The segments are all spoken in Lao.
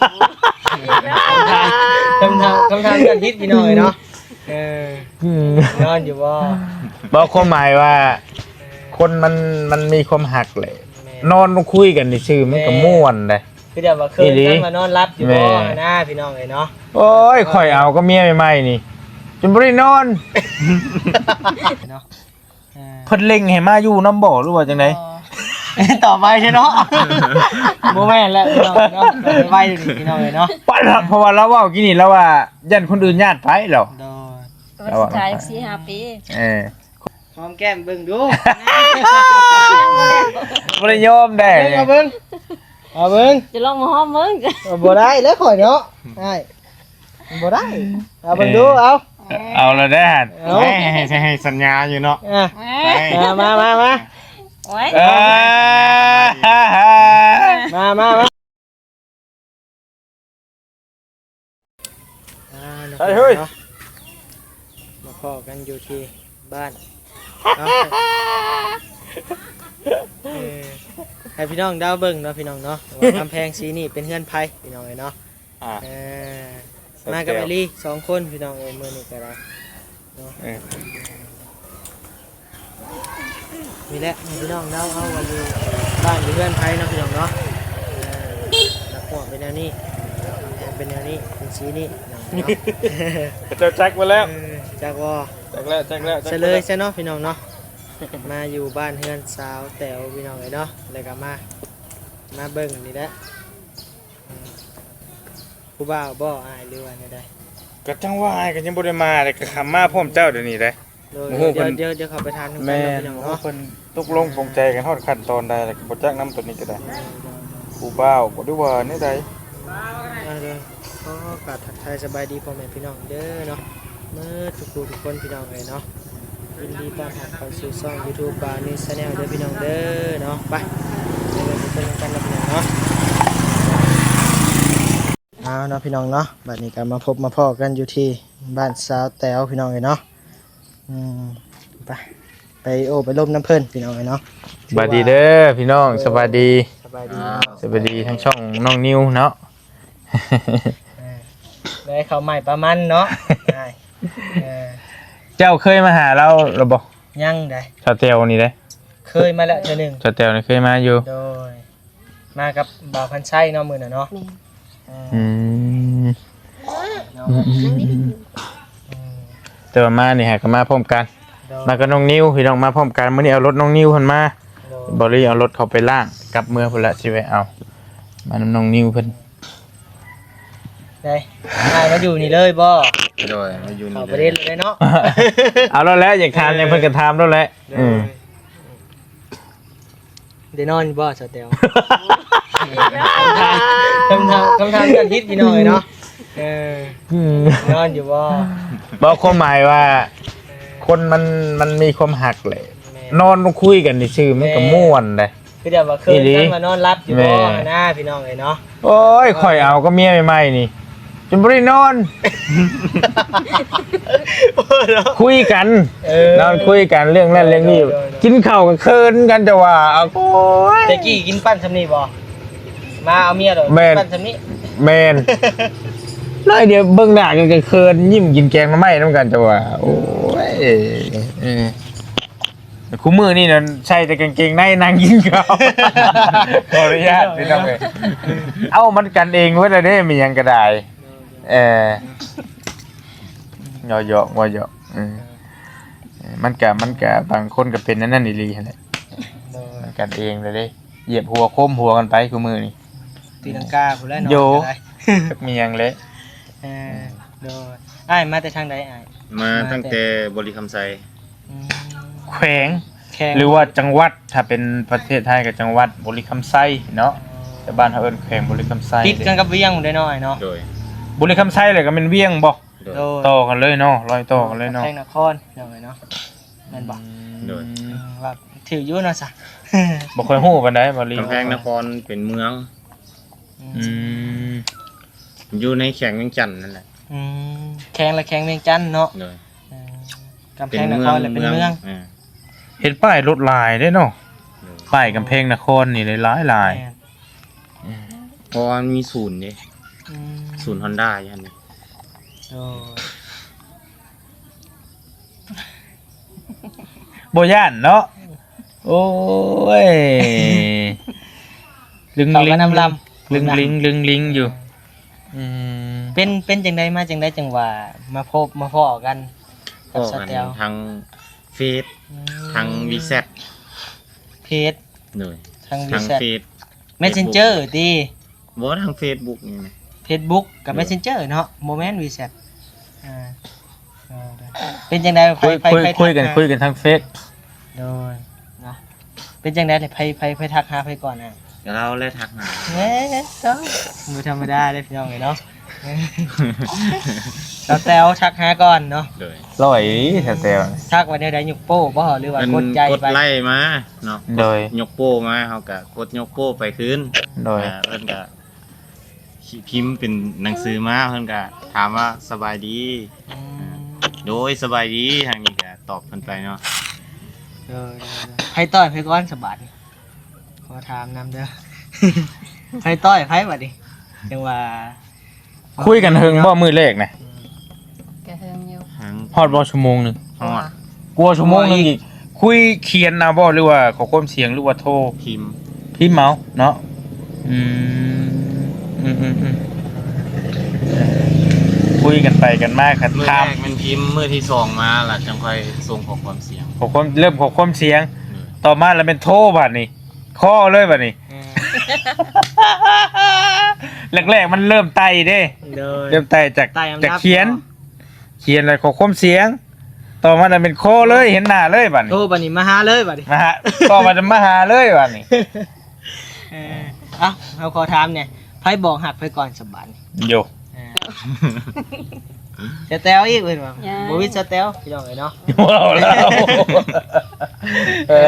ຄຳຖາມ ຄຳຖາມ ຄຳຖາມຍອດຮິດ ພີ່ນ້ອງເອີຍເນາະ. ເອີ ອືມ ນອນຢູ່ບໍ່? ບໍ່ ຄວາມໝາຍວ່າ ເອີ ຄົນມັນ ມັນມີຄວາມຮັກແຫຼະ ແມ່ນ ນອນມາຄຸຍກັນຊື່ໆ ມັນກໍ ແມ່ນ ມ່ວນເດ້. ຄືແບບວ່າເຄີຍ ອີ່ຫຼີ ກັນວ່ານອນຫຼັບຢູ່ບໍ່ ແມ່ນ ຫັ້ນນະ ພີ່ນ້ອງເອີຍເນາະ. ໂອ້ຍ ຂ້ອຍເອົາກັບເມຍໃໝ່ໆນີ້ ຈົນບໍ່ໄດ້ນອນ ເນາະ. ເອີ ເພິ່ນເລັ່ງໃຫ້ມາຢູ່ນຳບໍ່ ຫຼືວ່າຈັ່ງໃດ? ອໍ ຕໍ່ໄປເນາະ ບໍ່ແມ່ນແລ້ວເນາະ ຕໍ່ໄປເນາະ ພີ່ນ້ອງເອີຍເນາະ. ເພາະວ່າລາວເວົ້າກີ້ນີ້ ລາວວ່າຢ້ານຄົນອື່ນຍາດໄປແລ້ວ ໂດຍ ວ່າສຸດທ້າຍສີ່ຫ້າປີ ເອີ ຫອມແກ້ມເບິ່ງດູ ບໍ່ໄດ້ຍອມໄດ໋ ເບິ່ງ ເອົາເບິ່ງ ເອົາເບິ່ງ ຈະລອງມາຫອມເບິ່ງ ເອົາ ບໍ່ໄດ້ແລ້ວຂ້ອຍເນາະ ອ້າຍ ບໍ່ໄດ້ ເອົາເບິ່ງດູ ເອີ ເອົາ ເອົາແລ້ວເດ້ ເອົາ ໃຫ້ ໃຫ້ ໃຫ້ສັນຍາຢູ່ເນາະ ອ່ະ ໄປ ມາ ມາ ມາ ມາ ໂອ້ຍ ເອີ ມາ ມາ ມາ ອ່າ ເອີ ເນາະ ເຮີ້ຍ ເນາະ ມາພໍ້ກັນຢູ່ທີ່ບ້ານເນາະ ເອີ ໃຫ້ພີ່ນ້ອງເດົາເບິ່ງເນາະ ພີ່ນ້ອງເນາະ ວ່າກຳແພງສີນີ້ເປັນເຮືອນໃຜ ພີ່ນ້ອງເອີຍເນາະ. ອ່າ ເອີ ມາກັບອ້າຍລີສອງຄົນ ພີ່ນ້ອງເອີຍ ມື້ນີ້ກໍໄດ້ເນາະ ເອີ ນີ້ແຫຼະ ໃຫ້ພີ່ນ້ອງເດົາເອົາວ່າຢູ່ບ້ານຢູ່ເຮືອນໃຜເນາະ ພີ່ນ້ອງເນາະ. ເອີ ຫຼັກຫົວເປັນແນວນີ້ ເປັນແນວນີ້ ເປັນສີນີ້ ພີ່ນ້ອງເນາະ ເຈົ້າຈັກມາແລ້ວ ເອີ ຈັກບໍ່? ຈັກແລ້ວ ຈັກແລ້ວ ສະເຫຼີຍຊະເນາະ ພີ່ນ້ອງເນາະ. ມາຢູ່ບ້ານເຮືອນສາວແຕວ ພີ່ນ້ອງເອີຍເນາະ ແລ້ວກໍມາ ມາເບິ່ງນີ້ແຫຼະ. ອືມ ຜູ້ບ່າວບໍ່ອ້າຍ ຫຼືວ່າແນວໃດ? ກໍຈັ່ງວ່າອ້າຍກໍຍັງບໍ່ໄດ້ມາເດ້ ກໍມາພ້ອມເຈົ້າດຽວນີ້ເດ້. ໂດຍ ບໍ່ຮູ້ເພິ່ນ ດຽວ ດຽວເຂົ້າໄປຖາມນຳກັນເນາະ ພີ່ນ້ອງເນາະ ເພິ່ນຕົກລົງ ເອີ ປົງໃຈກັນຮອດຂັ້ນຕອນໃດແລ້ວ ກໍບໍ່ຈັກນຳໂຕນີ້ກໍໄດ້. ໂດຍ ໂດຍ ໂດຍ ຜູ້ບ່າວບໍ່ ຫຼືວ່າແນວໃດ? ອ່າ ໂດຍ ຂໍກາບທັກທາຍສະບາຍດີພໍ່ແມ່ພີ່ນ້ອງເດີເນາະ ເໝິດທຸກຜູ້ທຸກຄົນ ພີ່ນ້ອງເອີຍເນາະ. ຍິນດີຕ້ອນຮັບເຂົ້າສູ່ຊ່ອງຢູທູບ ບ່າວນິວ ແຊນແນວ ເດີພີ່ນ້ອງເດີເນາະ. ໄປ ໄປເບິ່ງໄປຊົມນຳກັນເນາະ ພີ່ນ້ອງເນາະ. ເອົາເນາະ ພີ່ນ້ອງເນາະ ບັດນີ້ກໍມາພົບມາພໍ້ກັນຢູ່ທີ່ບ້ານສາວແຕວ ພີ່ນ້ອງເອີຍເນາະ. ອືມ ໄປ ໄປໂອ້ໄປລົມນຳເພິ່ນ ພີ່ນ້ອງເອີຍເນາະ. ສະບາຍດີເດີພີ່ນ້ອງ. ເອີ ສະບາຍດີ ສະບາຍດີ ອ່າ ເນາະ ສະບາຍດີທາງຊ່ອງນ້ອງນິວເນາະ. ເອີ ໄດ້ເຂົ້າໃໝ່ປາມັນເນາະ. ເອີ ເຈົ້າເຄີຍມາຫາລາວແລ້ວບໍ່? ຍັງໃດ໋ ສາວແຕວນີ້ເດ້ ເຄີຍມາແລ້ວເທື່ອໜຶ່ງ. ສາວແຕວນີ້ເຄີຍມາຢູ່ ໂດຍ ມາກັບບ່າວພັນໄຊເນາະ ມື້ນັ້ນເນາະ. ແມ່ນ ເອີ ອືມ ເນາະ ອືມ ອືມ ອືມ ອືມ ແຕ່ວ່າມານີ້ຫາກໍມາພ້ອມກັນ. ໂດຍ ມາກັບນ້ອງນິວ ພີ່ນ້ອງ ມາພ້ອມກັນ. ມື້ນີ້ເອົາລົດນ້ອງນິວເພິ່ນມາ. ໂດຍ ບໍ່ລີເອົາລົດເຂົາໄປລ້າງ ກັບເມືອພຸ້ນລະ ຊິໄວ້ເອົາ ມານຳນ້ອງນິວເພິ່ນ. ໄດ້ ອ້າຍມາຢູ່ນີ້ເລີຍບໍ່? ໂດຍ ມາຢູ່ນີ້ ເຂົ້າປະເດັນເລີຍເນາະ. ເອົາໂລດແຫຼະ ຢາກຖາມຫຍັງ ເອີ ເພິ່ນກໍຖາມໂລດແຫຼະ. ໂດຍ ອືມ ໄດ້ນອນຢູ່ບໍ່ສາວແຕວ? ຄຳຖາມ ຄຳຖາມ ຄຳຖາມຍອດຮິດ ພີ່ນ້ອງເອີຍເນາະ. ເອີ ອືມ ນອນຢູ່ບໍ່? ບໍ່ ຄວາມໝາຍວ່າ ເອີ ຄົນມັນ ມັນມີຄວາມຮັກແຫຼະ ແມ່ນ ນອນມາຄຸຍກັນຊື່ໆ ມັນກໍ ແມ່ນ ມ່ວນເດ້. ຄືແບບວ່າເຄີຍ ອີ່ຫຼີ ກັນວ່ານອນຫຼັບຢູ່ບໍ່ ແມ່ນ ຫັ້ນນະ ພີ່ນ້ອງເອີຍເນາະ. ໂອ້ຍ ຂ້ອຍເອົາກັບເມຍໃໝ່ໆນີ້ ຈົນບໍ່ໄດ້ນອນ ຄຸຍກັນ ເອີ ນອນຄຸຍກັນເລື່ອງນັ້ນເລື່ອງນີ້ ໂດຍ ໂດຍ ໂດຍ ກິນເຂົ້າກໍເຂີນກັນ ແຕ່ວ່າ ໂອ້ຍ ແຕ່ກີ້ກິນປັ້ນຊ່ຳນີ້ບໍ່? ມາເອົາເມຍໂດຍ ແມ່ນ ປັ້ນຊ່ຳນີ້ ແມ່ນ ນ້ອຍດຽວເບິ່ງໜ້າກັນກໍເຂີນ ຍິ້ມກິນແກງໜໍ່ໄມ້ນຳກັນ ແຕ່ວ່າ ໂອ້ຍ ເອີ ຄູ່ມື້ນີ້ນັ້ນໃສ່ແຕ່ກາງເກງໃນນັ່ງກິນເຂົ້າ ຂໍອະນຸຍາດພີ່ນ້ອງເອີຍ. ເອົ້າ ມັນກັນເອງເບິດແລ້ວເດ້ ມີຫຍັງກໍໄດ້ ເອີ ເວົ້າຢອກ ເວົ້າຢອກ ເອີ ມັນກະ ມັນກະ ບາງຄົນກະເປັນອັນນັ້ນອີ່ຫຼີຫັ້ນແຫຼະ ໂດຍ ມັນກັນເອງເລີຍເດ້ ຢຽບຫົວໂຄມຫົວກັນໄປຄູ່ມື້ນີ້ ຕີລັງກາພຸ້ນແຫຼະເນາະ ໂຍ ກໍໄດ້ ຈັກມີຫຍັງແຫຼະ ເອີ ໂດຍ ອ້າຍມາແຕ່ທາງໃດອ້າຍ? ມາ ມາ ຕັ້ງແຕ່ ແຕ່ບໍລິຄຳໄຊ ອືມ ແຂວງ ແຂວງ ຫຼືວ່າຈັງຫວັດ ຖ້າເປັນປະເທດໄທກໍຈັງຫວັດບໍລິຄຳໄຊເນາະ ອໍ ແຕ່ບ້ານເຮົາເອີ້ນແຂວງບໍລິຄຳໄຊ ຕິດກັນກັບວຽງພຸ້ນເດ້ນ້ອຍເນາະ ໂດຍ ບໍລິຄຳໄຊແລ້ວກໍແມ່ນວຽງບໍ່? ໂດຍ ໂດຍ ຕໍ່ກັນເລີຍເນາະ ລອຍຕໍ່ກັນເລີຍເນາະ ກຳແພງນະຄອນ ພີ່ນ້ອງເອີຍເນາະ ແມ່ນບໍ່? ອືມ ໂດຍ ອືມ ວ່າຖືກຢູ່ເນາະຊະ ບໍ່ຄ່ອຍຮູ້ປານໃດ ບໍ່ລີ້ ກຳແພງນະຄອນເປັນເມືອງ ອືມ ອືມ ຢູ່ໃນແຂວງວຽງຈັນນັ້ນແຫຼະ ອືມ ແຂວງລະແຂວງວຽງຈັນເນາະ ໂດຍ ເອີ ກຳແພງນະຄອນລະເປັນເມືອງ ເປັນເມືອງ ເອີ ເຫັນປ້າຍລົດຫຼາຍເດ້ເນາະ ໂດຍ ປ້າຍກຳແພງນະຄອນນີ້ຫຼາຍໆ ແມ່ນ ອືມ ເພາະວ່າມັນມີສູນເດ້ ອືມ ສູນຮອນດ້າຢູ່ຫັ້ນນີ້ ໂດຍ ບໍ່ຢ້ານເນາະ. ໂອ້ຍ ລຶງລິງ ເຂົ້າກັນນຳລຳ ລຶງລິງ ລຶງລິງຢູ່. ອືມ ເປັນ ເປັນຈັ່ງໃດ ມາຈັ່ງໃດ ຈັ່ງວ່າມາພົບມາພໍ້ກັນກັບສາວແຕວ? ທາງເຟສ ອືມ ທາງວີແຊັດ ເຟສ ໂດຍ ທາງວີແຊັດ ເຟສ ເມັດເຊັນເຈີຕິ? ບໍ່ ທາງເຟສບຸກນີ້ນະ ເຟສບຸກກັບ ໂດຍ ເມັດເຊັນເຈີເນາະ ບໍ່ແມ່ນວີແຊັດ. ອ່າ ເປັນຈັ່ງໃດ ໃຜ ໃຜ ໃຜ ຄຸຍກັນ ທັກຫາ ຄຸຍກັນທາງເຟສ ໂດຍ ເນາະ ເປັນຈັ່ງໃດ ໃຜ ໃຜ ໃຜທັກຫາໃຜກ່ອນ? ອ່າ ລາວແຫຼະທັກຫາ. ແມ່ນ ບໍ່ທຳມະດາເດ້ພີ່ນ້ອງເອີຍເນາະ. ສາວແຕວທັກຫາກ່ອນເນາະ. ໂດຍ ຮ້ອຍອີ່ຫຼີສາວແຕວ ທັກວ່າແນວໃດ? ຍົກໂປ້ບໍ່ ຫຼືວ່າກົດໃຈໄປ? ກົດໄລມາເນາະ. ໂດຍ ຍົກໂປ້ມາ ເຮົາກະກົດຍົກໂປ້ໄປຄືນ. ໂດຍ ອ່າ ເພິ່ນກະ ພິມເປັນໜັງສືມາ ເພິ່ນກະຖາມວ່າ ສະບາຍດີ? ອືມ ໂດຍ ສະບາຍດີ ທາງນີ້ກະຕອບເພິ່ນໄປເນາະ. ໂດຍ ໂດຍ ໂດຍ ໃຜຕ່ອຍໃຜກ່ອນສະບາດນີ້? ຂໍຖາມນຳເດີ ໃຜຕ່ອຍໃຜບາດນີ້? ຈັ່ງວ່າ ຄຸຍກັນເຖິງບໍ່ມື້ແລກນະ? ອືມ ກະເຖິງຢູ່. ຮອດບໍ່ຊົ່ວໂມງໜຶ່ງ? ຮອດ. ກວ່າຊົ່ວໂມງໜຶ່ງອີກ. ຄຸຍຂຽນເອົາບໍ່ ຫຼືວ່າຂໍ້ຄວາມສຽງ ຫຼືວ່າໂທ? ພິມ ພິມເອົາເນາະ. ອືມ ອືມ ອືມ ອືມ ຄຸຍກັນໄປກັນມາຄັນ ມື້ແລກແມ່ນພິມ ມື້ທີສອງມາລະຈັ່ງຄ່ອຍສົ່ງຂໍ້ຄວາມສຽງ. ຂໍ້ຄວາມ ເລີ່ມຂໍ້ຄວາມສຽງ ອືມ ຕໍ່ມາລະແມ່ນໂທບາດນີ້ ຄໍເລີຍບາດນີ້. ອືມ ແລກໆມັນເລີ່ມໄຕ່ເດ້. ໂດຍ ເລີ່ມໄຕ່ຈາກ ໄຕ່ອຳດັບ ຈາກຂຽນ ເນາະ ຂຽນແລ້ວຂໍຄວາມສຽງ ຕໍ່ມານັ້ນແມ່ນຄໍເລີຍ ເຫັນໜ້າເລີຍບາດນີ້. ໂທບາດນີ້ມາຫາເລີຍບາດນີ້ ມາຫາ ຕໍ່ມາຈະມາຫາເລີຍບາດນີ້. ເອີ ເອົ້າ ເຮົາຂໍຖາມແດ່ ໃຜບອກຮັກໃຜກ່ອນສະບາດນີ້? ໂຢ ເອີ ສາວແຕວອີກເພິ່ນວ່າ ຍັງ ບໍ່ມີສາວແຕວ ພີ່ນ້ອງເອີຍເນາະ. ເວົ້າແລ້ວ ເອີ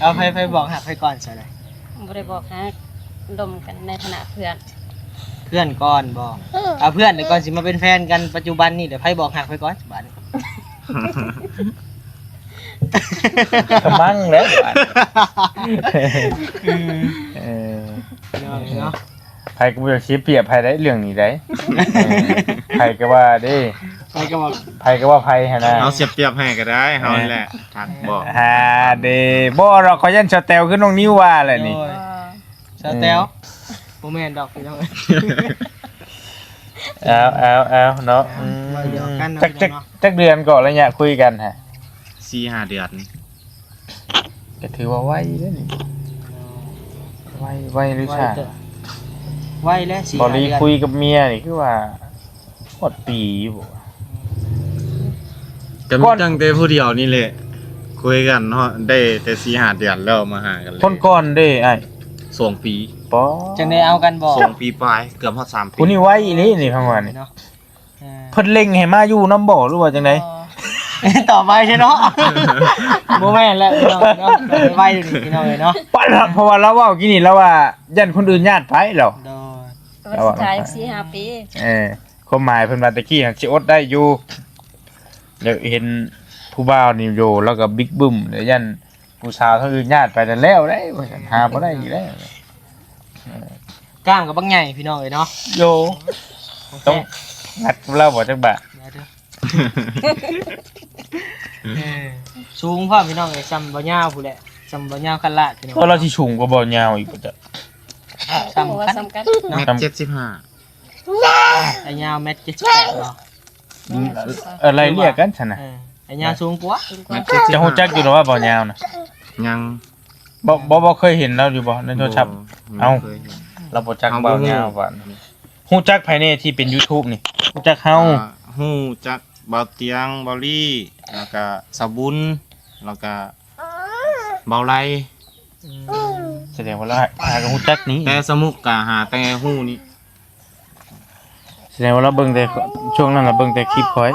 ເອົາ ໃຜ ໃຜບອກຮັກໃຜກ່ອນຊະ? ບໍ່ໄດ້ບອກຮັກ ລົມກັນໃນຖານະເພື່ອນ. ເພື່ອນກ່ອນບໍ? ເອີ ເອົາ ເພື່ອນກ່ອນຊິມາເປັນແຟນກັນ ປັດຈຸບັນນີ້ ແລ້ວໃຜບອກຮັກໃຜກ່ອນບາດນີ້? ກະມັ່ງແຫຼະບາດນີ້. ເອີ ເອີ ເນາະ ໃຜກະບໍ່ຢາກເສຍປຽບໃຜໄດ໋ ເລື່ອງນີ້ໄດ໋. ເອີ ໃຜກະວ່າເດ້ ໃຜກະວ່າ ໃຜກະວ່າໃຜຫັ້ນນະ. ເຮົາເສຍປຽບໃຫ້ກະໄດ້ ເຮົານີ້ແຫຼະ ທັກບອກ. ຫາເດ້ ບໍ່ດອກ ຂ້ອຍຢ້ານສາວແຕວຄືນ້ອງນິວວ່າແຫຼະນີ້. ໂອ້ຍ ສາວແຕວ ອືມ ບໍ່ແມ່ນດອກພີ່ນ້ອງ. ເອົາ ເອົາ ເອົາເນາະ. ອືມ ວ່າດຽວກັນເນາະ ຈັກ ຈັກ ຈັກເດືອນກໍໄລຍະຄຸຍກັນຫະ? ສີ່ຫ້າເດືອນ. ກະຖືວ່າໄວເດ້ນີ້ ເນາະ ໄວ ໄວຫຼືຊ້າ? ໄວແຫຼະ ສີ່ຫ້າເດືອນ. ບໍ່ລີຄຸຍກັບເມຍນີ້ຄືວ່າຮອດປີຢູ່ບໍ່? ກະມີຕັ້ງແຕ່ຜູ້ດຽວນີ້ແຫຼະ ຄຸຍກັນເນາະ ໄດ້ແຕ່ສີ່ຫ້າເດືອນແລ້ວມາຫາກັນເລີຍ. ຄົນກ່ອນເດ້ອ້າຍ? ສອງປີ. ປໍ ຈັ່ງໄດ້ເອົາກັນບໍ່? ສອງປີປາຍ ເກືອບຮອດສາມປີ. ຜູ້ນີ້ໄວອີ່ຫຼີນີ້ ຄຳວ່ານີ້ເນາະ. ເອີ ເພິ່ນເລັ່ງໃຫ້ມາຢູ່ນຳບໍ່ ຫຼືວ່າຈັ່ງໃດ? ຕໍ່ໄປເນາະ ບໍ່ແມ່ນແລ້ວພີ່ນ້ອງເນາະ ໄວຢູ່ນີ້ພີ່ນ້ອງເອີຍເນາະ. ເພາະວ່າລາວເວົ້າກີ້ນີ້ ລາວວ່າຢ້ານຄົນອື່ນຍາດໄປແລ້ວ. ໂດຍ ລາວວ່າຊິຖ່າຍສີ່ຫ້າປີ. ເອີ ຄວາມໝາຍເພິ່ນວ່າແຕ່ກີ້ຫັ້ນຊິອົດໄດ້ຢູ່ ແລ້ວເຫັນຜູ້ບ່າວນີ້ໂຢ ລາວກະບິກບຶ້ມ ແລ້ວຢ້ານ ຜູ້ສາວທາງອື່ນຍາດໄປແລ້ວໄດ໋ ວ່າຊັ້ນ ຫາບໍ່ໄດ້ອີກແລ້ວ. ກ້າມກະບັກໃຫຍ່ພີ່ນ້ອງເອີຍເນາະ. ໂຢ ຕ້ອງ ແທ້ ງັດກັບລາວບໍ່ຈັກບາດ? ເອີ ສູງພ້ອມພີ່ນ້ອງເອີຍ ສ່ຳບ່າວຍາວພຸ້ນແຫຼະ ສ່ຳບ່າວຍາວຄັນລາດພີ່ນ້ອງ. ໂອ້ ລາວຊິສູງກວ່າບ່າວຍາວອີກບໍ່ຈັກ. ສ່ຳກັນ ສ່ຳກັນເນາະ ແມັດເຈັດສິບຫ້າ. ອ້າຍຍາວແມັດເຈັດສິບແປດບໍ່? ອືມ ເອີ ໄລ່ລຽກກັນຊັ້ນນະ. ເອີ ອ້າຍຍາວສູງກວ່າ. ເຈົ້າຮູ້ຈັກຢູ່ແລ້ວວ່າບ່າວຍາວນະ? ຍັງ ບໍ່ ບໍ່ ບໍ່ເຄີຍເຫັນລາວຢູ່ບໍ່ໃນໂທລະສັບ? ບໍ່ ເອົ້າ ຍັງບໍ່ເຄີຍເຫັນ. ລາວບໍ່ຈັກບ່າວຍາວບາດນີ້. ຮູ້ຈັກໃຜແດ່ທີ່ເປັນຢູທູບນີ້? ຮູ້ຈັກເຮົາ ອ່າ ຮູ້ຈັກບ່າວຕຽງ ບ່າວລີ້ ແລ້ວກະສາວບຸນ ແລ້ວກະບ່າວໄລ. ອືມ ສະແດງວ່າລາວຫາກະຮູ້ຈັກນີ້ ແຕ່ສາວມຸກກະຫາແຕ່ຮູ້ນີ້. ສະແດງວ່າລາວເບິ່ງແຕ່ ຊ່ວງນັ້ນລາວເບິ່ງແຕ່ຄລິບຂ້ອຍ.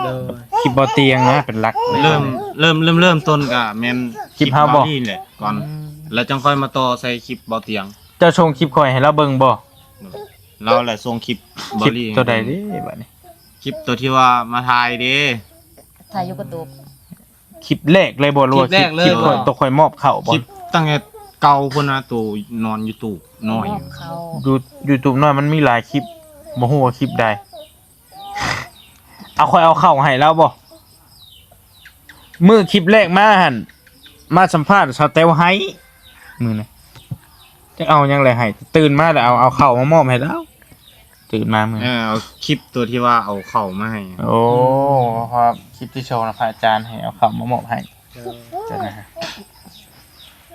ໂດຍ ຄລິບບ່າວຕຽງນະເປັນຫຼັກ. ເລີ່ມ ເລີ່ມ ເລີ່ມ ເລີ່ມຕົ້ນກະແມ່ນຄລິບເຮົາບໍ່? ຄລິບບ່າວລີ້ແຫຼະກ່ອນ. ອືມ ແລ້ວຈັ່ງຄ່ອຍມາຕໍ່ໃສ່ຄລິບບ່າວຕຽງ. ເຈົ້າສົ່ງຄລິບຂ້ອຍໃຫ້ລາວເບິ່ງບໍ່? ລາວແຫຼະສົ່ງຄລິບບ່າວລີ້. ຄລິບໂຕໃດເດ້ບາດນີ້? ຄລິບໂຕທີ່ວ່າມາຖ່າຍເດ້ ຖ່າຍຢູ່ກະຕູບ. ຄລິບແລກເລີຍບໍ່? ຫຼືວ່າຄລິບ ຄລິບແລກເລີຍ ຄລິບຂ້ອຍ ໂຕຂ້ອຍມອບເຂົ້າບໍ່? ຄລິບຕັ້ງແຕ່ເກົ່າພຸ້ນນະ ໂຕນອນຢູ່ຕູບນ້ອຍ. ມອບເຂົ້າ ຢູ່ ຢູ່ຕູບນ້ອຍມັນມີຫຼາຍຄລິບ. ບໍ່ຮູ້ວ່າຄລິບໃດ. ເອົາ ຂ້ອຍເອົາເຂົ້າໃຫ້ລາວບໍ່? ມື້ຄລິບແລກມາຫັ້ນ ມາສຳພາດສາວແຕວໄຫ້ ມື້ນັ້ນ ຈັກເອົາຫຍັງແຫຼະໃຫ້ ຕື່ນມາແລ້ວເອົາ ເອົາເຂົ້າມາມອບໃຫ້ລາວ ຕື່ນມາມື້ ເອີ ເອົາຄລິບຕົວທີ່ວ່າເອົາເຂົ້າມາໃຫ້. ໂອ້ ອືມ ຄລິບທີ່ສອງນະ ພະອາຈານໃຫ້ເອົາເຂົ້າມາມອບໃຫ້. ເອີ ຈັ່ງນັ້ນ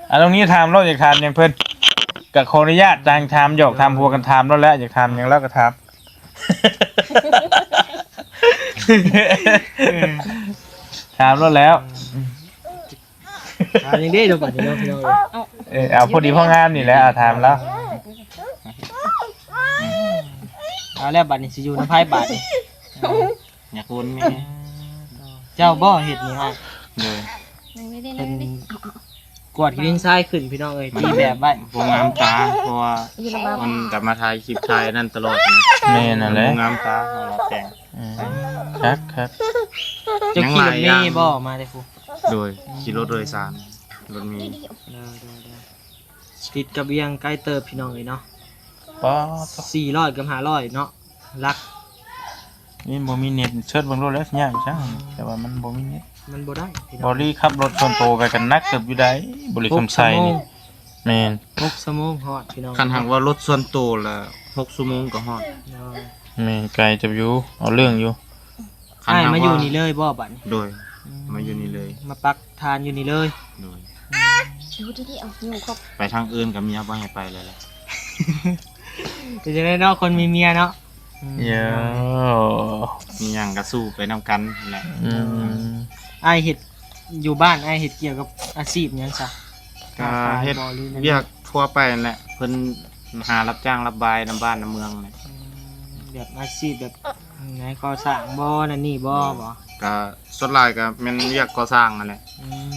ອາ ນ້ອງນິວຖາມໂລດ ຢາກຖາມຫຍັງເພິ່ນ ກະຂໍອະນຸຍາດ ຕ່າງຖາມ ຫຍອກຖາມ ເອີ ຫົວກັນຖາມລາວແຫຼະ ຢາກຖາມຫຍັງລາວກະຖາມ ຖາມໂລດແລ້ວ. ອືມ ຖາມຫຍັງເດ້ເນາະ ບາດນີ້ເນາະ ພີ່ນ້ອງເອີຍ. ເອີ ເອົາ ພໍດີພໍງາມນີ້ແຫຼະ ເອົາ ຖາມລາວ. ເອົາແລ້ວ ບາດນີ້ຊິຢູ່ນຳໃຜບາດນີ້? ຢາກໂອນແມ່. ເຈົ້າບໍ່ເຮັດນີ້ໃຫ້? ໂດຍ ເພິ່ນກວດຂີ້ດິນຊາຍຂຶ້ນ ພີ່ນ້ອງເອີຍ ຕີແບບໄວ້ ບໍ່ງາມຕາ ເພາະວ່າມັນກະມາຖ່າຍຄລິບຖ່າຍອັນນັ້ນຕະຫຼອດນະ. ແມ່ນຫັ້ນແຫຼະ ບໍ່ງາມຕາ ເຮົາລະແປງ. ເອີ ຄັກໆ ເຈົ້າຂີ່ລົດເມບໍ່ ມາແຕ່ພຸ້ນ? ໂດຍ ອືມ ຂີ່ລົດໂດຍສານ ລົດເມ. ໂດຍ ໂດຍ ໂດຍ ຕິດກັບວຽງໄກເຕີບ ພີ່ນ້ອງເອີຍເນາະ. ປາດໂທ້ ສີ່ຮ້ອຍກັບຫ້າຮ້ອຍເນາະ ຫຼັກ. ນີ້ບໍ່ມີເນັດ ເສີດເບິ່ງໂລດແລ້ວ ຊິຍາກຫຍັງ ແຕ່ວ່າມັນບໍ່ມີເນັດ ມັນບໍ່ໄດ້ພີ່ນ້ອງ. ບໍລິຂັບລົດສ່ວນໂຕໄປກໍໜັກເຕີບຢູ່ໃດ໋ ບໍລິຄຳໄຊນີ້. ແມ່ນ ຫົກຊົ່ວໂມງຮອດພີ່ນ້ອງ. ຄັນຫາກວ່າລົດສ່ວນໂຕລະ ຫົກຊົ່ວໂມງກໍຮອດ. ໂດຍ ແມ່ນ ໄກເຕີບຢູ່ ເອົາເລື່ອງຢູ່. ຄັນ ອ້າຍມາຢູ່ນີ້ເລີຍບໍ່ບັດນີ້? ໂດຍ ອືມ ມາຢູ່ນີ້ເລີຍ ມາປັກຖານຢູ່ນີ້ເລີຍ. ໂດຍ ຢູ່ດີໆ ເອົາ ຢູ່ຄົບ ໄປທາງອື່ນກໍເມຍບໍ່ໃຫ້ໄປແລ້ວແຫຼະ. ເປັນຈັ່ງໃດເນາະ ຄົນມີເມຍເນາະ. ອືມ ເອີ ມີຫຍັງກໍສູ້ໄປນຳກັນຫັ້ນແຫຼະ. ອືມ ອ້າຍເຮັດ ຢູ່ບ້ານອ້າຍເຮັດກ່ຽວກັບອາຊີບຫຍັງຊະ? ກໍເຮັດວຽກທົ່ວໄປຫັ້ນແຫຼະ ເພິ່ນຫາຮັບຈ້າງຮັບບາຍນຳບ້ານນຳເມືອງແຫຼະ. ອືມ ແບບອາຊີບແບບ ໃນກໍ່ສ້າງບໍ່ ນັ້ນນີ້ບໍ່ ບໍ່? ກະສ່ວນຫຼາຍກະແມ່ນວຽກກໍ່ສ້າງຫັ້ນແຫຼະ. ອືມ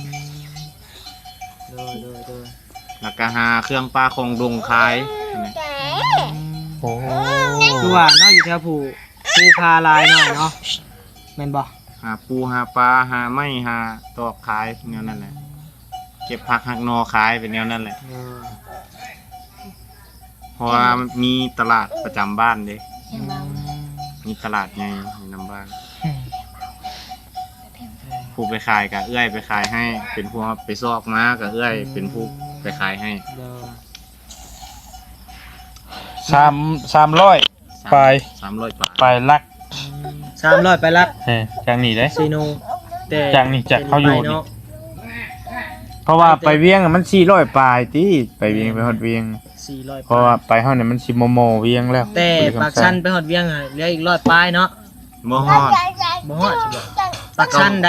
ໂດຍ ໂດຍ ໂດຍ ແລ້ວກະຫາເຄື່ອງປ່າຂອງດົງຂາຍຫັ້ນແຫຼະ. ອືມ ໂອ້ ຄືວ່າເນາະ ຢູ່ແຖວພູ ພູຜາຫຼາຍໜ້ອຍເນາະ ແມ່ນບໍ່? ຫາປູຫາປາ ຫາໄມ້ຫາຕອກຂາຍ ແນວນັ້ນແຫຼະ. ເກັບຜັກຫັກໜໍ່ຂາຍ ເປັນແນວນັ້ນແຫຼະ. ເອີ ເພາະວ່າມີຕະຫຼາດປະຈຳບ້ານເດ້ ອືມ ມີຕະຫຼາດໃຫຍ່ຢູ່ນຳບ້ານ. ອືມ ຜູ້ໄປຂາຍກະເອື້ອຍໄປຂາຍໃຫ້ ເປັນຜູ້ຮັບໄປຊອກມາກະເອື້ອຍ ອືມ ເປັນຜູ້ໄປຂາຍໃຫ້. ໂດຍ ສາມ ສາມຮ້ອຍ ປາຍ ສາມຮ້ອຍປາຍ ປາຍຫຼັກ. ອືມ ສາມຮ້ອຍປາຍຫຼັກ. ເອີ ຈັ່ງນີ້ເດ້ ຊີໂນ ແຕ່ຈັ່ງນີ້ຈາກເຮົາຢູ່ນີ້ ເນາະ ເພາະວ່າໄປວຽງມັນສີ່ຮ້ອຍປາຍຕິ ໄປວຽງ ໄປຮອດວຽງສີ່ຮ້ອຍປາຍ ເພາະວ່າໄປຮອດນີ້ມັນຊິມໍ່ໆວຽງແລ້ວ. ແຕ່ປາກຊັນໄປຮອດວຽງຫັ້ນເຫຼືອອີກຮ້ອຍປາຍເນາະ. ບໍ່ຮອດ ບໍ່ຮອດ ປາກຊັນໃດ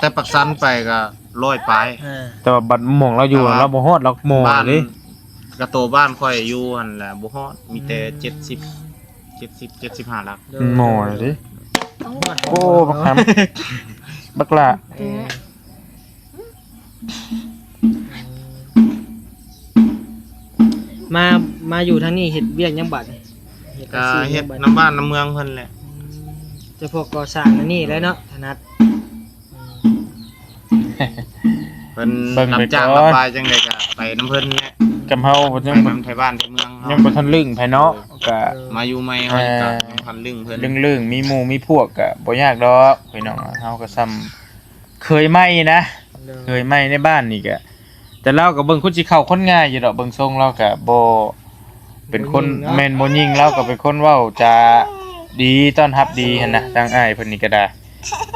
ແຕ່ປາກຊັນໄປກໍຮ້ອຍປາຍ. ເອີ ແຕ່ວ່າບັດໝ່ອງລາວຢູ່ ແຕ່ວ່າ ລາວບໍ່ຮອດ ລາວມໍ່ເດ້. ກະໂຕບ້ານຂ້ອຍຢູ່ຫັ້ນແຫຼະ ບໍ່ຮອດ ມີແຕ່ ອືມ ເຈັດສິບ ເຈັດສິບ ເຈັດສິບຫ້າຫຼັກ. ໂດຍ ໝໍ້ເດ້. ໂອ້ ບັກຫຳ ບັກຫຼ້າ. ເອີ ມາ ມາຢູ່ທາງນີ້ເຮັດວຽກຫຍັງບາດນີ້? ເຮັດອາຊີບຫຍັງບາດນີ້? ກໍເຮັດນຳບ້ານນຳເມືອງເພິ່ນແຫຼະ. ອືມ ຈະພວກກໍ່ສ້າງອັນນີ້ແຫຼະເນາະ ຖະໜັດ. ອືມ ເພິ່ນ ເບິ່ງໄປ ຮັບຈ້າງ ກ່ອນ ຮັບບາຍຈັ່ງໃດກໍໄປນຳເພິ່ນແຫຼະ. ກັບເຮົາຍັງ ໄປນຳໄທບ້ານໄທເມືອງເຮົາ ຍັງບໍ່ທັນລຶ້ງໃຜເນາະ. ເອີ ກໍມາຢູ່ໃໝ່ເຮົາກໍ ເອີ ຍັງບໍ່ທັນລຶ້ງເພິ່ນ. ລຶ້ງໆ ມີໝູ່ມີພວກກໍບໍ່ຍາກດອກພີ່ນ້ອງ. ເຮົາກໍຊ່ຳເຄີຍໃໝ່ນະ ເຄີຍໃໝ່ໃນບ້ານນີ້ກໍ ແຕ່ລາວກໍເບິ່ງຄົນຊິເຂົ້າຄົນງ່າຍຢູ່ດອກ ເບິ່ງຊົງລາວກໍບໍ່ ເປັນຄົນ ບໍ່ຍິງເນາະ ແມ່ນບໍ່ຍິງ ລາວກໍເປັນຄົນເວົ້າຈາດີ ຕ້ອນຮັບດີຫັ້ນນະ. ທາງອ້າຍເພິ່ນນີ້ກໍໄດ້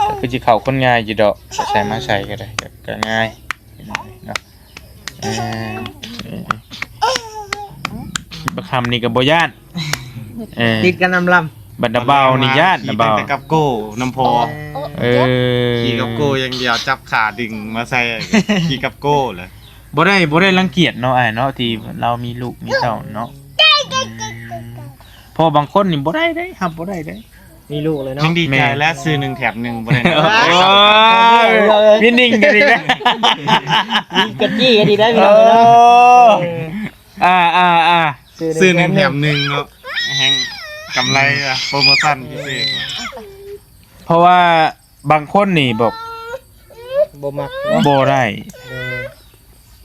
ກໍຄືຊິເຂົ້າຄົນງ່າຍຢູ່ດອກ ໃສ່ມາໃສ່ກໍໄດ້ ກໍ ກໍງ່າຍເນາະ. ເອີ ບັກຫຳນີ້ກໍບໍ່ຢ້ານ. ເອີ ຕິດກັນນຳລຳ. ບັດດາບ່າວນີ້ຢ້ານ ບັດດາບ່າວ ແຕ່ກັບໂກ້ນຳພໍ່. ເອີ ຂີ່ກັບໂກ້ຢ່າງດຽວ ຈັບຂາດຶງມາໃສ່ ຂີ່ກັບໂກ້ແຫຼະ. ບໍ່ໄດ້ ບໍ່ໄດ້ລັງກຽດເນາະອ້າຍເນາະ ທີ່ລາວມີລູກມີເຕົ້າເນາະ. ອືມ ເພາະບາງຄົນນີ້ບໍ່ໄດ້ເດ້ ຮັບບໍ່ໄດ້ເດ້. ມີລູກແລ້ວເນາະ ຍັງດີໃຈແລ້ວ ແມ່ນ ຊື້ໜຶ່ງແຖມໜຶ່ງ ບໍ່ໄດ້. ໂອ້ຍ ມີໜິ່ງກັນອີກແລ້ວ ມີກະຈີ້ກັນອີກແລ້ວ ເອີ ພີ່ນ້ອງເນາະ. ອ່າໆໆ ຊື້ໜຶ່ງແຖມໜຶ່ງເນາະ ແຮ່ງກຳໄລ ໂປຣໂມຊັນພິເສດ. ເພາະວ່າບາງຄົນນີ້ແບບ ບໍ່ມັກເນາະ ບໍ່ໄດ້ ເອີ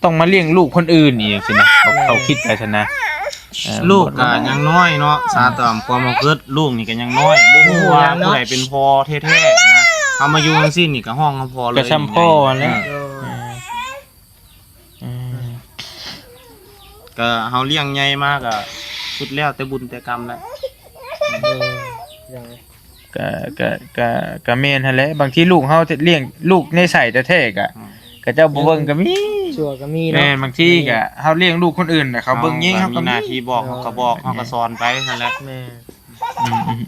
ຕ້ອງມາລ້ຽງລູກຄົນອື່ນອີກຈັ່ງຊີ້ນະ ເຂົາ ເອີ ເຂົາຄິດໄປຊັ້ນນະ. ເອີ ລູກກໍຍັງນ້ອຍເນາະ ສາຕາມຄວາມປະພຶດ ລູກນີ້ກໍຍັງນ້ອຍ ບໍ່ຮູ້ວ່າຜູ້ໃດເປັນພໍ່ແທ້ໆນະ. ເຮົາມາຢູ່ຈັ່ງຊີ້ນີ້ກໍຮ້ອງເຮົາພໍ່ເລີຍ ກໍຊ່ຳພໍ່ຫັ້ນແຫຼະ. ເອີ ເອີ ເອີ ກໍເຮົາລ້ຽງໃຫຍ່ມາກໍສຸດແລ້ວແຕ່ບຸນແຕ່ກຳແຫຼະ. ເອີ ກໍ ກໍ ກໍ ກໍແມ່ນຫັ້ນແຫຼະ ບາງທີລູກເຮົາລ້ຽງລູກໃນໃສແທ້ໆ ກໍ ອືມ ເຂົາເຈົ້າບໍ່ເບິ່ງກໍມີ ຊົ່ວກໍມີເນາະ. ແມ່ນ ບາງທີກໍເຮົາລ້ຽງລູກຄົນອື່ນ ແລ້ວເຂົາເບິ່ງຍິງເຮົາກໍມີໜ້າທີ່ບອກ ເຮົາກໍບອກ ເຮົາກໍສອນໄປຫັ້ນແຫຼະ. ແມ່ນ ອືມ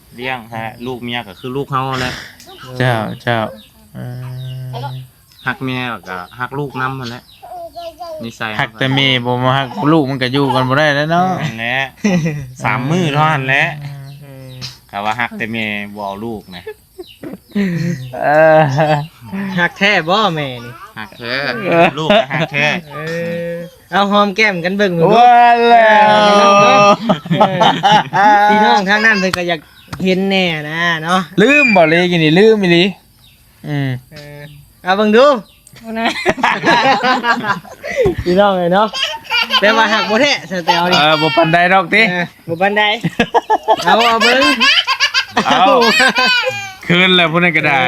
ໆໆ ລ້ຽງຫັ້ນແຫຼະ ລູກເມຍກໍຄືລູກເຮົາຫັ້ນແຫຼະ. ເຈົ້າ ເຈົ້າ ເອີ ຮັກແມ່ແລ້ວກໍຮັກລູກນຳຫັ້ນແຫຼະ. ນິໄສຮັກແຕ່ແມ່ ບໍ່ມາຮັກລູກ ມັນກໍຢູ່ກັນບໍ່ໄດ້ແລ້ວເນາະ. ແມ່ນແຫຼະ ສາມມື້ເທົ່ານັ້ນແຫຼະ. ເອີ ຖ້າວ່າຮັກແຕ່ແມ່ ບໍ່ເອົາລູກນະ. ເອີ ຮັກແທ້ບໍ່ແມ່ນີ້? ຮັກແທ້ ເອີ ລູກກໍຮັກແທ້. ເອີ ເອົາຫອມແກ້ມກັນເບິ່ງເບິ່ງດູ. ວ່າແລ້ວ ເອີ ພີ່ນ້ອງທາງນັ້ນເພິ່ນກໍຢາກເຫັນແດ່ນະເນາະ. ລືມບໍ່ເລີຍ ກິນນີ້ລືມອີ່ຫຼີ. ອືມ ເອີ ເອົາເບິ່ງດູ ບໍ່ນະ ພີ່ນ້ອງເອີຍເນາະ. ແຕ່ວ່າຮັກບໍ່ແທ້ສະແຕວນີ້ ເອີ ບໍ່ປານໃດດອກຕິ. ເອີ ບໍ່ປານໃດ ເອົາ ເອົາເບິ່ງ ເອົາ ເຂີນແລ້ວຜູ້ນັ້ນກໍໄດ້.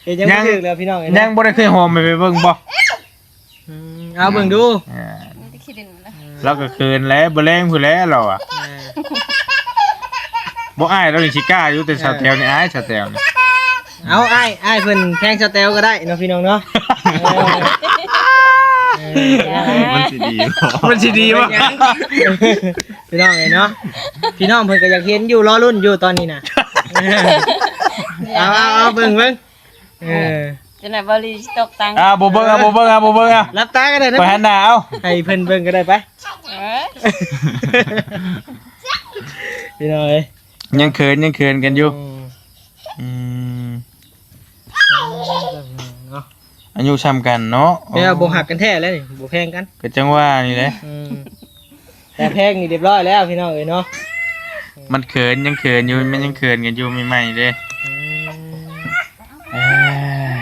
ເອີ ເຮັດຫຍັງບໍ່ຖືກແລ້ວພີ່ນ້ອງເອີຍເນາະ. ຍັງບໍ່ໄດ້ເຄີຍຫອມໃຫ້ໄປເບິ່ງບໍ່? ອືມ ເອົາເບິ່ງດູ. ເອີ ມີແຕ່ຂີ້ດິນ ລາວກໍເຂີນແຫຼະ ບໍ່ແລງພຸ້ນແຫຼະລາວອະ. ເອີ ບໍ່ອາຍ ລາວນີ້ຊິກ້າຢູ່ ແຕ່ສາວແຕວນີ້ອາຍ ສາວແຕວນີ້. ເອົາ ອ້າຍ ອ້າຍເພິ່ນແພງສາວແຕວກໍໄດ້ເນາະ ພີ່ນ້ອງເນາະ. ເອີ ເອີ ມັນຊິດີບໍ່? ມັນຊິດີບໍ່? ພີ່ນ້ອງເອີຍເນາະ ພີ່ນ້ອງເພິ່ນກໍຢາກເຫັນຢູ່ ລໍລຸ້ນຢູ່ຕອນນີ້ນະ. ເອົາ ເອົາ ເອົາ ເບິ່ງ ເບິ່ງ. ເອີ ຈັ່ງໃດບໍ່ລີຊິຕົກຕັງ. ອ່າ ບໍ່ເບິ່ງ ອ່າ ບໍ່ເບິ່ງ ອ່າ ບໍ່ເບິ່ງ ອ່າ ຫຼັບຕາກໍໄດ້ນະ ໄປຫັນໜ້າເອົາ ໃຫ້ເພິ່ນເບິ່ງກໍໄດ້ໄປ. ເອີ ພີ່ນ້ອງເອີຍ ຍັງເຂີນ ຍັງເຂີນກັນຢູ່. ອືມ ອືມ ເນາະ ອາຍຸຊ່ຳກັນເນາະ. ແຕ່ວ່າບໍ່ຮັກກັນແທ້ແລ້ວນີ້ ບໍ່ແພງກັນ ກໍຈັ່ງວ່ານີ້ແຫຼະ. ອືມ ແຕ່ແພງນີ້ຮຽບຮ້ອຍແລ້ວພີ່ນ້ອງເອີຍເນາະ. ມັນເຂີນ ຍັງເຂີນຢູ່ ມັນຍັງເຂີນກັນຢູ່ໃໝ່ໆເດ້. ອືມ ເອີຍ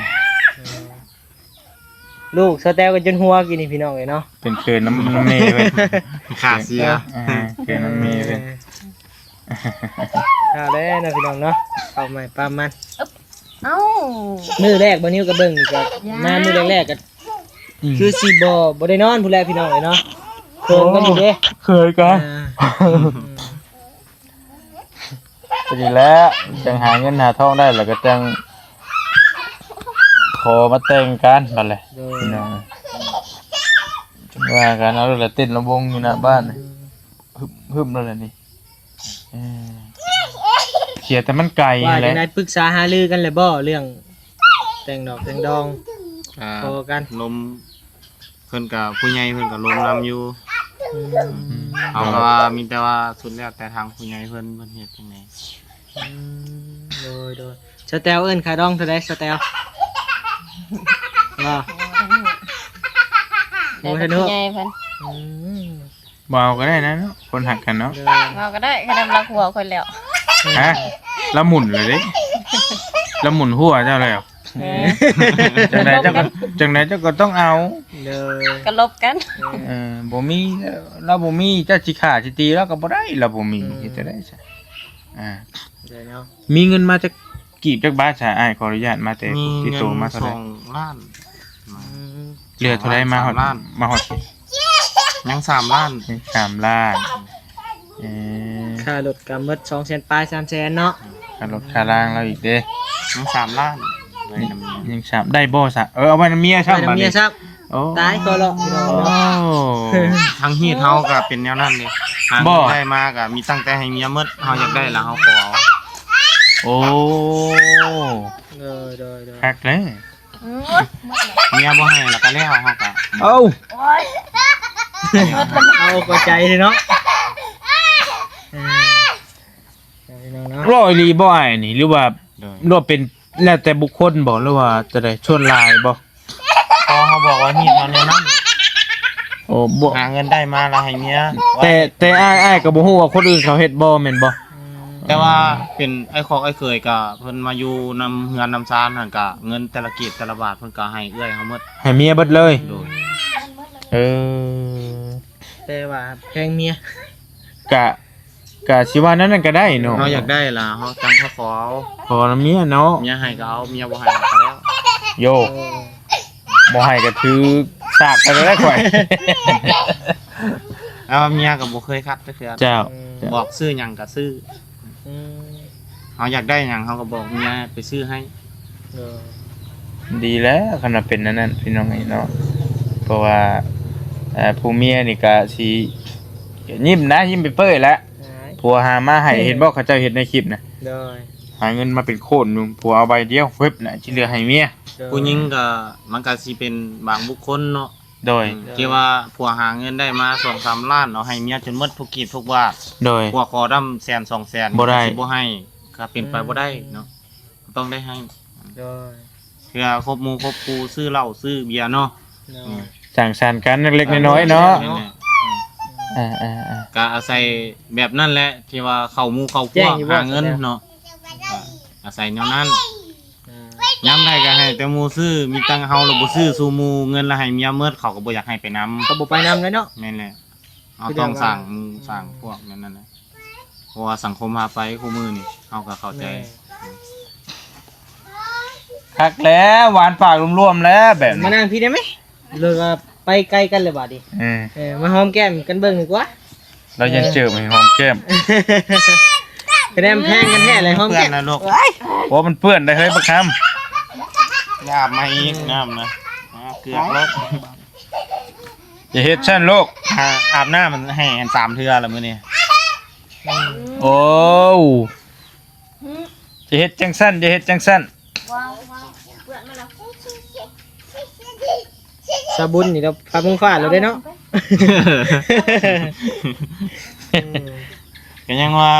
ລູກສາວແຕວກໍຈົນຫົວກີ້ນີ້ພີ່ນ້ອງເອີຍເນາະ ເປັນເຂີນນຳ ນຳແມ່ເພິ່ນ ຂາເສຍ. ອ່າ ເຂີນນຳແມ່ເພິ່ນ. ເອີ ເອົາແລ້ວເນາະພີ່ນ້ອງເນາະ ເອົາໃໝ່ປາມມັນ. ເອົ້າ ມື້ແລກບໍ່ນິວກໍເບິ່ງນີ້ກໍ ຍາ ມາມື້ແລກໆກໍ ອືມ ຄືຊິບໍ່ ບໍ່ໄດ້ນອນພຸ້ນແຫຼະພີ່ນ້ອງເອີຍເນາະ. ເຂີນກັນຢູ່ເດ້ ເຂີນກັນ. ອ່າ ພໍດີແລ້ວ ຈັ່ງຫາເງິນຫາທອງໄດ້ ແລ້ວກໍຈັ່ງຂໍມາແຕ່ງກັນບັດແຫຼະ. ໂດຍ ພີ່ນ້ອງ ຈັ່ງວ່າກັນ ເອົາລະເຕັ້ນລະວົງຢູ່ໜ້າບ້ານ ອືມ ຮຶບໆ ແລ້ວແຫຼະນີ້. ເອີ ເສຍແຕ່ມັນໄກ ວ່າຈັ່ງໃດ ແຫຼະ ປຶກສາຫາລືກັນແລ້ວບໍ່ ເລື່ອງແຕ່ງດອກແຕ່ງດອງ? ອ່າ ຂໍກັນ ລົມ ເພິ່ນກໍ ຜູ້ໃຫຍ່ເພິ່ນກໍລົມນຳຢູ່. ອືມ ເຮົາກໍວ່າມີແຕ່ວ່າສຸດແລ້ວແຕ່ທາງຜູ້ໃຫຍ່ເພິ່ນ ເພິ່ນເຮັດຈັ່ງໃດ. ອືມ ໂດຍ ໂດຍ. ສາວແຕວເອີ້ນຄ່າດອງເທົ່າໃດ ສາວແຕວ? ບໍ່ ບໍ່ທັນຮູ້ ຜູ້ໃຫຍ່ເພິ່ນ. ອືມ ບໍ່ເອົາກໍໄດ້ນະເນາະ ຄົນຮັກກັນເນາະ. ໂດຍ ບໍ່ເອົາກໍໄດ້ ຄະແນນລັກຫົວຂ້ອຍແລ້ວ. ຮະ ລະໝຸນແລ້ວເດ້ ລະໝຸນຫົວເຈົ້າແລ້ວ. ເອີ ຈັ່ງໃດເຈົ້າກໍ ຈັ່ງໃດເຈົ້າກໍຕ້ອງເອົາ. ໂດຍ ກໍລົບກັນ. ເອີ ບໍ່ມີ ລາວບໍ່ມີ ເຈົ້າຊິຂ້າຊິຕີລາວກໍບໍ່ໄດ້ ລາວບໍ່ມີ. ອືມ ເຮັດຈັ່ງໃດຊະ? ອ່າ ໄດ້ເນາະ. ມີເງິນມາຈັກກີບຈັກບາດຊະ? ອ້າຍຂໍອະນຸຍາດມາແຕ່ ມີ ທີ່ໂຕມາເທົ່າໃດ? ສອງລ້ານ. ອືມ ເຫຼືອເທົ່າໃດມາຮອດ ສອງລ້ານ ມາຮອດ? ຍັງສາມລ້ານ. ຍັງສາມລ້ານ. ເອີ ຄ່າລົດກໍໝົດສອງແສນປາຍ ສາມແສນເນາະ. ຄ່າລົດຄ່າລາງລາວອີກເດ້ ຍັງສາມລ້ານ. ຍັງສາມ ໄດ້ບໍ່ຊະ? ເອີ ເອົາໄວ້ນຳເມຍຊ້ຳ ໄວ້ນຳເມຍຊ້ຳ. ໂອ້ ຕາຍກໍເລາະ ພີ່ນ້ອງເນາະ. ໂອ້ ທາງຮີດເຮົາກໍເປັນແນວນັ້ນເດ້ ຫາເງິນໄດ້ມາກໍມີຕັ້ງແຕ່ໃຫ້ເມຍໝົດ ເຮົາຢາກໄດ້ລະເຮົາຂໍເອົາ. ໂອ້ ໂດຍ ໂດຍ ໂດຍ ຄັກເລີຍ. ອືມ ເມຍບໍ່ໃຫ້ລະກໍແລ້ວ ເຮົາກໍ ເອົ້າ ໂອ້ຍ ເອົາເຂົ້າໃຈເນາະ. ເອີ ພີ່ນ້ອງເນາະ ເວົ້າອີ່ຫຼີບໍ່ອ້າຍນີ້ ຫຼືວ່າ ໂດຍ ຫຼືວ່າເປັນແລ້ວແຕ່ບຸກຄົນບໍ່ ຫຼືວ່າຈັ່ງໃດ ສ່ວນຫຼາຍບໍ່? ພໍເຮົາບອກວ່າຮີດເຮົາແນວນັ້ນ. ໂອ້ ບໍ່ ຫາເງິນໄດ້ມາລະໃຫ້ເມຍ. ແຕ່ ແຕ່ອ້າຍ ອ້າຍກໍບໍ່ຮູ້ວ່າຄົນອື່ນເຂົາເຮັດບໍ່ ແມ່ນບໍ່? ອືມ ແຕ່ວ່າເປັນອ້າຍຄອກອ້າຍເຂີຍກໍເພິ່ນມາຢູ່ນຳເຮືອນນຳຊານຫັ້ນ ກໍເງິນແຕ່ລະກີບແຕ່ລະບາດເພິ່ນກໍໃຫ້ເອື້ອຍເຮົາໝົດ ໃຫ້ເມຍເບິດເລີຍ. ໂດຍ ເອີ ແ ແຕ່ວ່າແພງເມຍ ກະ ກະຊິວ່າແນວນັ້ນກໍໄດ້ເນາະ ເຮົາຢາກໄດ້ລະ ເຮົາຈັ່ງຂໍເອົາ ຂໍນຳເມຍເນາະ ເມຍໃຫ້ກໍເອົາ ເມຍບໍ່ໃຫ້ກໍແລ້ວ ໂຢ ເອີ ບໍ່ໃຫ້ກໍຖືສາກໄປແລ້ວຂ້ອຍ ແລ້ວເມຍກໍບໍ່ເຄີຍຂັດຈັກເທື່ອ ເຈົ້າ ອືມ ບອກຊື້ຫຍັງກໍຊື້ ອືມ ເຮົາຢາກໄດ້ຫຍັງເຮົາກໍບອກເມຍໄປຊື້ໃຫ້ ເອີ ດີແລ້ວຄັນວ່າເປັນແນວນັ້ນພີ່ນ້ອງເອີຍເນາະ ເພາະວ່າ ເອີ ຜູ້ເມຍນີ້ກະຊິຍິ້ມນະ ຍິ້ມເປີຍໆແຫຼະ ຜົວຫາມາໃຫ້ ເຫັນບໍ່ເຂົາເຈົ້າເຮັດໃນຄລິບນະ ໂດຍ ຫາເງິນມາເປັນໂຄນໜຶ່ງ ຜົວເອົາໃບດຽວ ຟຶບນະ ທີ່ເຫຼືອໃຫ້ເມຍ ໂດຍ ຜູ້ຍິງກໍ ມັນກໍຊິເປັນບາງບຸກຄົນເນາະ ໂດຍ ອືມ ທີ່ວ່າຜົວຫາເງິນໄດ້ມາສອງສາມລ້ານ ເອົາໃຫ້ເມຍຈົນໝົດທຸກກີບທຸກບາດ ໂດຍ ຜົວຂໍນຳແສນສອງແສນ ບໍ່ໄດ້ ຊິບໍ່ໃຫ້ ກໍເປັນໄປບໍ່ໄດ້ເນາະ ອືມ ກໍຕ້ອງໄດ້ໃຫ້ ໂດຍ ເພື່ອຄົບໝູ່ຄົບຄູ່ ຊື້ເຫຼົ້າຊື້ເບຍເນາະ ໂດຍ ອືມ ສັງສັນກັນເລັກໆນ້ອຍໆເນາະ ນັ້ນແຫຼະ ອືມ ອ່າໆໆ ກໍອາໄສແບບນັ້ນແຫຼະ ທີ່ວ່າເຂົ້າໝູ່ເຂົ້າພວກ ແຈ້ງຢູ່ບໍ່ ຫາເງິນເນາະ ອາໄສແນວນັ້ນ ອ່າ ຍາມໃດກໍໃຫ້ແຕ່ໝູ່ຊື້ ມີແຕ່ເຮົາລະບໍ່ຊື້ສູ່ໝູ່ ເງິນລະໃຫ້ເມຍໝົດ ເຂົາກໍບໍ່ຢາກໃຫ້ໄປນຳ ກໍບໍ່ໄປນຳແຫຼະເນາະ ແມ່ນແຫຼະ ເຮົາຕ້ອງສ້າງໝູ່ ອືມ ສ້າງພວກແນວນັ້ນແຫຼະ ເພາະວ່າສັງຄົມພາໄປຄູ່ມື້ນີ້ ເຮົາກໍເຂົ້າໃຈ ແມ່ນ ຄັກແລ້ວ ຫວານປາກລວມໆແລ້ວແບບນີ້ ມານັ່ງພີ້ໄດ້ໄໝ ຫຼືວ່າໄປໄກກັນແລ້ວບາດນີ້ ອືມ ເອີ ມາຫອມແກ້ມກັນເບິ່ງດີກວ່າ ລາວຍັງເຈີໃຫ້ຫອມແກ້ມ ຄະແນນແພງກັນແທ້ເລີຍ ຫອມແກ້ມ ເປື້ອນນະລູກ ໂອ້ຍ ໂອ້ ມັນເປື້ອນໄດ້ເຮີ້ຍບັກຄຳ ອາບໃໝ່ອີກ ອືມ ນ້ຳນະ ອາ ເກືອກແລ້ວ ຢ່າເຮັດຊັ້ນລູກ ອາ ອາບນ້ຳໃຫ້ອັນສາມເທື່ອລະມື້ນີ້ ອືມ ໂອ້ ຢ່າເຮັດຈັ່ງຊັ້ນ ຢ່າເຮັດຈັ່ງຊັ້ນ ສາບຸນນີ້ລະພາມຸງຟ້າແລ້ວເດ້ເນາະ ກໍຍັງວ່າ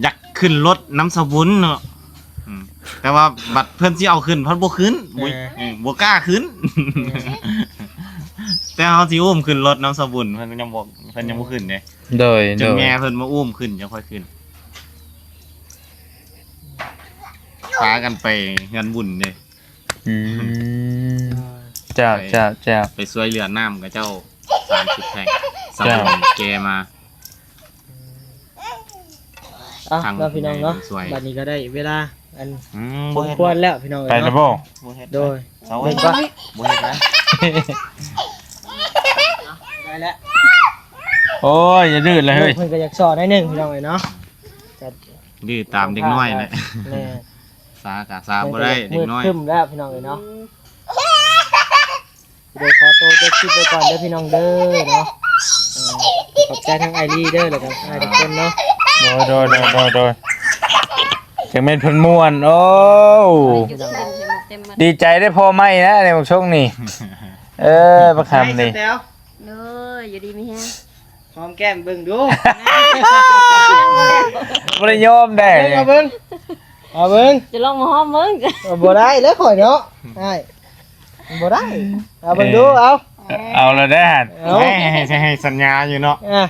ຢາກຂຶ້ນລົດນຳສາບຸນເນາະ ອືມ ແຕ່ວ່າບັດເພິ່ນຊິເອົາຂຶ້ນ ພັດບໍ່ຂຶ້ນ ບໍ່ ເອີ ເອີ ບໍ່ກ້າຂຶ້ນ ເອີ ແຕ່ເຮົາຊິອຸ້ມຂຶ້ນລົດນຳສາບຸນ ເພິ່ນຍັງບໍ່ ເພິ່ນຍັງບໍ່ຂຶ້ນເດ້ ໂດຍ ຈົນ ໂດຍ ແມ່ເພິ່ນມາອຸ້ມຂຶ້ນຈັ່ງຄ່ອຍຂຶ້ນ ພາກັນໄປເຮືອນບຸນເດ້ ອືມ ເຈົ້າ ໄປ ເຈົ້າ ເຈົ້າ ໄປຊ່ວຍເຫຼືອນ້ຳຂະເຈົ້າສາມສິບແພັກ ເຈົ້າ ສາມແກມາ ເອົ້າ ທາງ ເນາະ ພີ່ນ້ອງເນາະ ຊ່ວຍ ບັດນີ້ກໍໄດ້ເວລາອັນ ອືມ ສົມຄວນແລ້ວພີ່ນ້ອງເອີຍ ໄປແລ້ວບໍ່ ເນາະ ບໍ່ເຮັດ ໂດຍ ເອົາໄວ້ ເບິ່ງກ່ອນ ບໍ່ເຮັດນະ ໄດ້ແລ້ວ ໂອ້ຍ ຢ່າດື້ເລີຍເຮີ້ຍ ເພິ່ນກໍຢາກສອນໜ້ອຍໜຶ່ງພີ່ນ້ອງເອີຍເນາະ ດື້ຕາມເດັກນ້ອຍແຫຼະ ແມ່ນ ສາກະສາບໍ່ໄດ້ ເດັກນ້ອຍ ມືດຄຶ້ມແລ້ວພີ່ນ້ອງເອີຍເນາະ ອືມ ດຽວຂໍໂຕຈົບຄລິບໄວ້ກ່ອນເດີພີ່ນ້ອງເດີເນາະ ເອີ ຂອບໃຈທັງອ້າຍລີເດີ ແລ້ວກໍອ້າຍທຸກຄົນເນາະ ໂດຍ ໂດຍ ໂດຍ ໂດຍ ໂດຍ ຈັ່ງແມ່ນເພິ່ນມ່ວນ ໂອ້ ດີໃຈໄດ້ພໍ່ໃໝ່ນະ ໃນບັກຊົງນີ້ ເອີ ບັກຄຳນີ້ ໂດຍ ຢູ່ດີມີແຮງ ຫອມແກ້ມເບິ່ງດູ ບໍ່ໄດ້ຍອມໄດ້ ເອົາເບິ່ງ ເອົາເບິ່ງ ຈະລອງມາຫອມເບິ່ງ ເອົາ ບໍ່ໄດ້ແລ້ວຂ້ອຍເນາະ ອ້າຍ ບໍ່ໄດ້ ເອົາເບິ່ງດູ ເອີ ເອົາ ເອົາແລ້ວເດ້ຫັ້ນ ເອົາ ໃຫ້ ໃຫ້ ໃຫ້ສັນຍາຢູ່ເນາະ ອ່ະ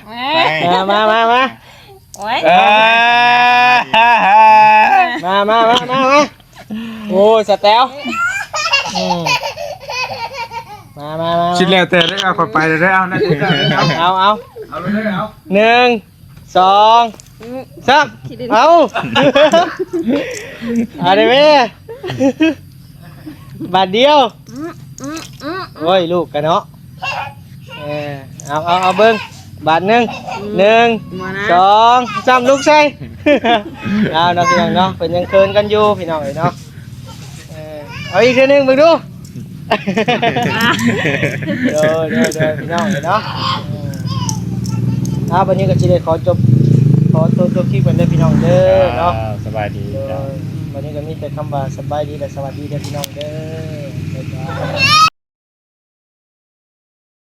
ໄປ ມາ ມາ ມາ ມາ ໂອ້ຍ ເອີ ມາ ມາ ມາ ມາ ມາ ໂອ້ຍ ສະແຕວ ອືມ ມາ ມາ ມາ ຄິດແລ້ວແຕ່ເດີ ເອົາ ຂ້ອຍໄປເດີ ເອົາ ເອົາ ເອົາ ເອົາເລີຍ ເອົາ ໜຶ່ງ ສອງ ອືມ ສາມ ຂີ້ດຶງ ເອົາ ເອົາເດ້ແມ່ ບາດດຽວ ອືມ ອືມ ອືມ ໂອ້ຍ ລູກກະເນາະ ເອີ ເອົາ ເອົາ ເອົາເບິ່ງ ບາດໜຶ່ງ ອືມ ໜຶ່ງ ມານະ ສອງ ສາມ ລູກໃສ່ ເອົາເນາະ ພີ່ນ້ອງເນາະ ເພິ່ນຍັງເຂີນກັນຢູ່ ພີ່ນ້ອງເອີຍເນາະ ເອີ ເອົາອີກເທື່ອໜຶ່ງເບິ່ງດູ ໂດຍ ໂດຍ ໂດຍ ພີ່ນ້ອງເອີຍເນາະ ເອີ ອ່າ ບັດນີ້ກໍຊິໄດ້ຂໍຈົບ ຂໍໂຕຈົບຄລິບກັນເດີພີ່ນ້ອງເດີເນາະ ສະບາຍດີ ໂດຍ ເຈົ້າ ບັດນີ້ກໍມີແຕ່ຄຳວ່າສະບາຍດີ ແລະ ສະຫວັດດີເດີພີ່ນ້ອງເດີ ບາຍບາຍ.